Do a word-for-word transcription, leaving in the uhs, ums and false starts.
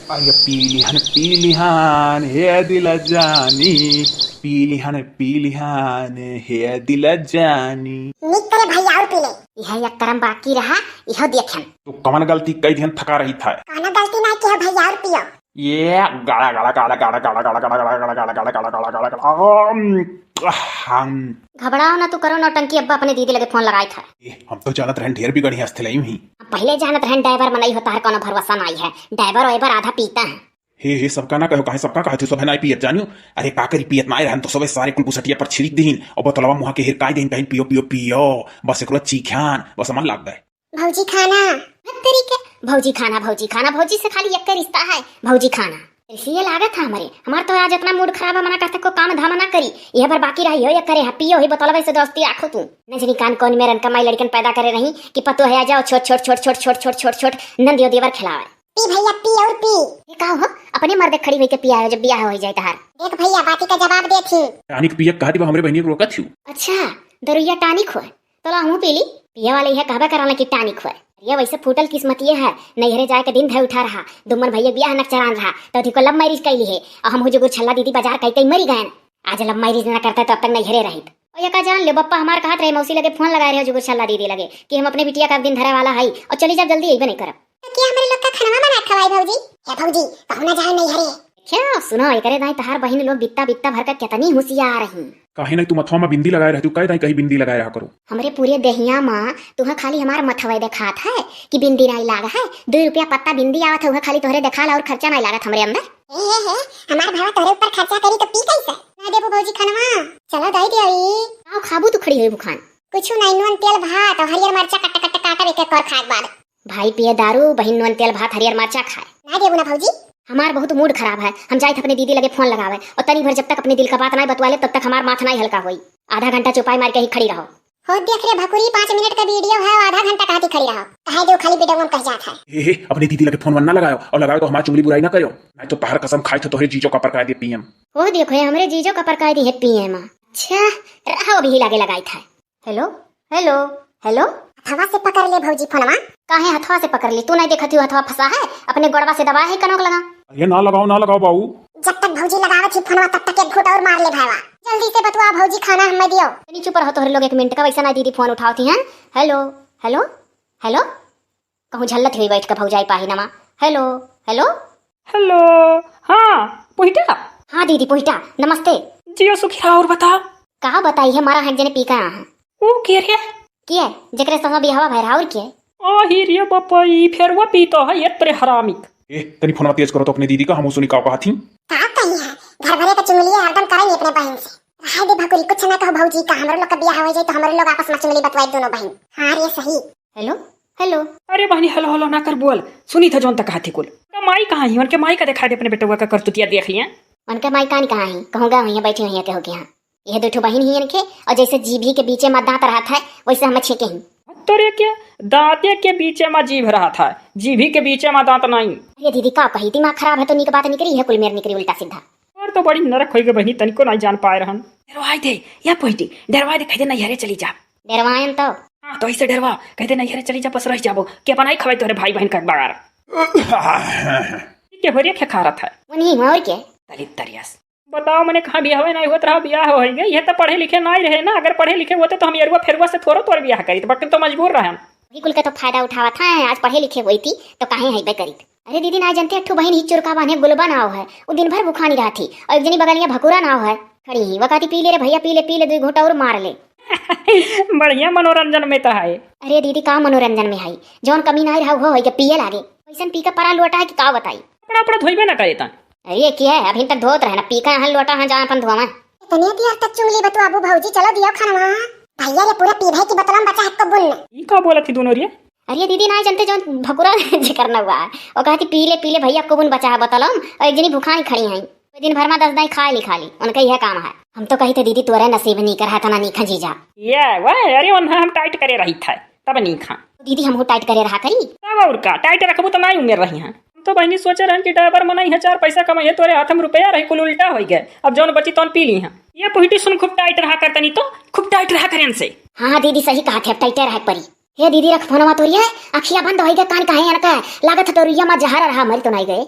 अरे पीलिहन पीलिहन हे दिल जानी, पीलिहन पीलिहन हे दिल जानी। निक करे भैया और पी ले। यह एक करम बाकी रहा, यह देखें। तू कवन गलती कई दिहन थका रही था? कौनो गलती ना किया भैया और पियो। ये गाड़ा गाड़ा गाड़ा गाड़ा गाड़ा गाड़ा गाड़ा गाड़ा गाड़ा गाड़ा गाड़ा गाड़ा गाड़ा गाड़ा गाड़ा गाड़ा। घबराओ ना तू, करो नौटंकी, अब्बा अपने दीदी लगे फोन लगाई था। ए, हम तो जानत रहन ढेर बिगड़ी हंसते लई हुई। हम पहले जानत रहन ड्राइवर मनई होता है, कोनो भरोसा नाई है। ड्राइवर ओइबर आधा पीता है। हे हे, सबका ना कहो, काहे सबका कहत हो, सब है नाई पियत जानियो। अरे का करी, पियत नाई रहन तो सबे सारे कुल बुसटिया पर छिड़क दीन और बोतलवा मुहा के हिरकाई दीन, कहीं पियो पियो पियो, बस एकरो चीख्यान बस मन लाग गए। भौजी खाना। हत तेरी के, भौजी खाना, भौजी खाना, भौजी से खाली एक रिश्ता है, भौजी खाना। इसलिए लागत है हमरे, हमार तो आज इतना मूड खराब है, मना करते को काम धाम ना करी। यह बार बाकी रही हो, या करे है, पियो ही बोतलवा से दोस्ती राखो तू। नजनी कान कौन मेरन कमाई लड़कन पैदा करे रही कि पतो है आ जाओ, छोट छोट छोट छोट छोट छोट छोट छोट नंदियो देवर खिलावे। पी भैया, पी और पी। ये का हो, अपने मर्दे खड़ी होई के पिया है जब बियाह हो जाए तहार। देख भैया, बाती का जवाब दे थी। टानिक पियक कहती बा, हमरे बहनी को रोकत थी। अच्छा, दरुइया टानिक हो, तोला हमहू पी ली। पिए वाले इहे कहबे करला कि टानिक होए। अरे वैसे फूटल किस्मत ये है, नैहरे जाए के दिन धर उठा रहा, दुम्मन भैया बियाह नक चरान रहा, तो अधिको लव मैरिज कैली है, और हम हुजूर छल्ला दीदी बाजार कई कई मरी गए। आज लव मैरिज न करते तो अब तक नैहरे रहित। और ये का जान ले, बप्पा हमार कहत रहे, मौसी लगे फोन लगाए रहे हुजूर छल्ला दीदी लगे कि हम अपने बिटिया का अब दिन धरे वाला है और चली जा, जल्दी अइबे नहीं करब। तो क्या हमारे लोग का खाना बना खवाई भौजी? हे भौजी, कहूँ ना जाए नैहरे। क्या सुनो, एकरे दाई तहार बहिन लोग बित्ता बित्ता भर का कितनी होशियार रही। काहे नहीं तुम अथवा में बिंदी लगाए रहती, काहे दाई कहीं बिंदी लगाए रहा करो। हमरे पूरे देहिया मा तुहा खाली हमार मथवे देखात है कि बिंदी नहीं लाग है। दो रुपया पत्ता बिंदी आवत है, उहे खाली तोहरे देखाला और खर्चा नहीं लागत हमरे अंदर। हे, हे, हे, हमार भावा तोहरे ऊपर खर्चा करी तो पी कैसे? ना देबू भौजी खनवा, चलो दई दे अई। आओ खाबू तू खड़ी हुई भुखान। कुछ नहीं, नून तेल भात और हरियर मरचा कट कट काटब एक एक और खाए के बाद। भाई पिए दारू, बहिन नून तेल भात हरियर मरचा खाए। ना देबू ना भौजी? हमार बहुत मूड खराब है, हम जाइत अपने दीदी लगे फोन लगावे और तनी भर जब तक अपने दिल का बात नहीं बतवा ले तब तक हमार माथ नहीं हल्का होई। आधा घंटा चुपाई मार के ही खड़ी रहो। हो देख रे भकुरी, पाँच मिनट का वीडियो है, आधा घंटा कहती खड़ी रहो। कहे दो खाली वीडियो में कह जात है। हे, हे, अपने दीदी लगे फोन वन ना लगायो और लगायो तो हमार चुगली बुराई ना करो, नहीं तो तहर कसम खाए तो तोहरे जीजो का परकाए दे पीएम। हो देखो, ये हमरे जीजो का परकाए दी है पीएम। अच्छा, रहो अभी लागे लगाई था। हेलो, हेलो, हेलो। हथवा से पकड़ ले भौजी फोनवा। काहे हथवा से पकड़ ली? तू नहीं देखत हू हथवा फंसा है, अपने गोड़वा से दबाए है कनोक लगा। अरे ना लगाओ, ना लगाओ बाऊ। जब तक भौजी लगावत ही फोनवा तब तक एक घूंट और मार ले भाईवा। जल्दी से बतुआ भौजी, खाना हमें दियो। तनी चुप रहो तोहरे लोग एक मिनट का, वैसे ना दीदी फोन उठावत ही हैं। हेलो, हेलो, हेलो। कहूँ झल्लत हुई बैठ के भौजाई पाही नमा। हेलो, हेलो। हेलो, हाँ, पोहिटा? हाँ दीदी, पोहिटा, नमस्ते। जियो सुखी रहा, और बता। का बताई है, मारा है जने पी का है। ऊ के रे? के? जेकरे संग बियाहवा भय रहा, और के? आही रे बापा, ई फेर वो पीता है, ये तेरे हरामी। ए, तनी फोनवा तेज करो तो अपने दीदी का, हमहू सुनी का कहत ही। का कही है, घर भरे का चुंगलिया हरदम करेंगे अपने बहन से। रहे दे भकुरी, कुछ ना कहो भौजी का, हमरे लोग का बियाह हो जाए तो हमरे लोग आपस में चुंगली बतवाए दोनों बहन। हाँ रे सही। हेलो, हेलो। अरे बहनी, हेलो हेलो ना कर, बोल। सुनी था जौन तक हाथी कुल। उनका माई कहाँ ही? उनके माई का दिखा दे, अपने बेटवा का करतुतिया देख लिया। उनके माई कान कहाँ ही? कहूँ गए हुई हैं, बैठी हुई हैं केहू के यहाँ। यह दो ठो बहिन ही इनके, और जैसे जीभी के बीचे में दांत रहत है, वैसे हम छेके ही। तोरे के दांते के बीचे में जीभ रहत है, जीभी के बीचे में दांत नहीं। अरे दीदी, का कही, दिमाग खराब है तो नीक बात निकरी है, कुल मेर निकरी उल्टा सीधा। और तो बड़ी नरक होई गई बहिनी, तनिको नहीं जान पाए रहन। डरवाई दे, या पोहिटी, डरवाई दे, कह दे नैहरे चली जा। डरवायन तो। हाँ, तो ऐसे डरवा, कह दे नैहरे चली जा, बस रह जाबो, के अपन आई खवाई तोहरे भाई बहन का बगार। के हो रे, के खारत है? उन्हीं और के? दलित तरियस। बताओ, मने कहाँ बियाह नहीं होत रहा, बियाह हो गए। ये तो पढ़े लिखे नहीं रहे ना, अगर पढ़े लिखे होते तो हम एरुआ फेरुआ से थोड़ो तोर बियाह करीत, बाकी तो मजबूर रहन। वही कुल के तो फायदा उठावत है, आज पढ़े लिखे होई थी तो काहे हइबे करीत। अरे दीदी, ना जानते, अठू बहिन ही चुरका बान्हे गुलबा नाव है, वो दिन भर भुखानी रहती, और एक जनी बगलिया भकुरा नाव है, खड़ी ही वकाती पी ले रे भैया, पी ले, पी ले, दो घूंट और मार ले। बढ़िया मनोरंजन में तो है। अरे दीदी, का मनोरंजन में है, जौन कमी नहीं रहा वो होई के पिए लागे, वैसन पी के परा लोटा है कि का बताई। अपना, अपना धोइबे ना करे तन। अरे के है, अभी तक धोत रहे ना, पी के यहाँ लोटा है, जा अपन धोवा। इतने देर तक चुंगली बतुआबू भौजी, चलो दियो खानवा। भैया रे, पूरा पीभे की बोतलम बचा है कबुन। ई का बोलत ही दोनों रे? अरे दीदी, ना जानते जौन भकुरा जिकर न हुआ है, वो कहती पी ले, पी ले भैया, कबुन बचा है बोतलम, और एक जनी भुखानी खड़ी है, वो दिन भर में दस दाई खा ली, खा ली, उनका यह काम है। हम तो कही थे दीदी तोरे नसीब नीकर है, तना नीखा जीजा। ये वह, अरे उन्हें हम टाइट करे रही था, तब नीखा। दीदी हमहू टाइट करे रहा करी। तब और का, टाइट रखबू तो नहीं उमेर रही हैं। हम तो बहनी सोचे रहन कि ड्राइवर मनई है, चार पैसा कमाई है, तोरे हाथ में रुपया रही, कुल उल्टा होई गए। अब जौन बची तौन पी ली हैं। ये पुहिटी सुन, खूब टाइट रहा कर तनी तो, खूब टाइट रहा करे इनसे। हाँ, हाँ दीदी सही कहा थे, अब टाइटे रहे परी। हे दीदी रख फोनवा तोरिया, अखिया बंद होई गए, कान काहे अनका है? लागत है तोरिया मा जहर रहा, मरी तो नहीं गए।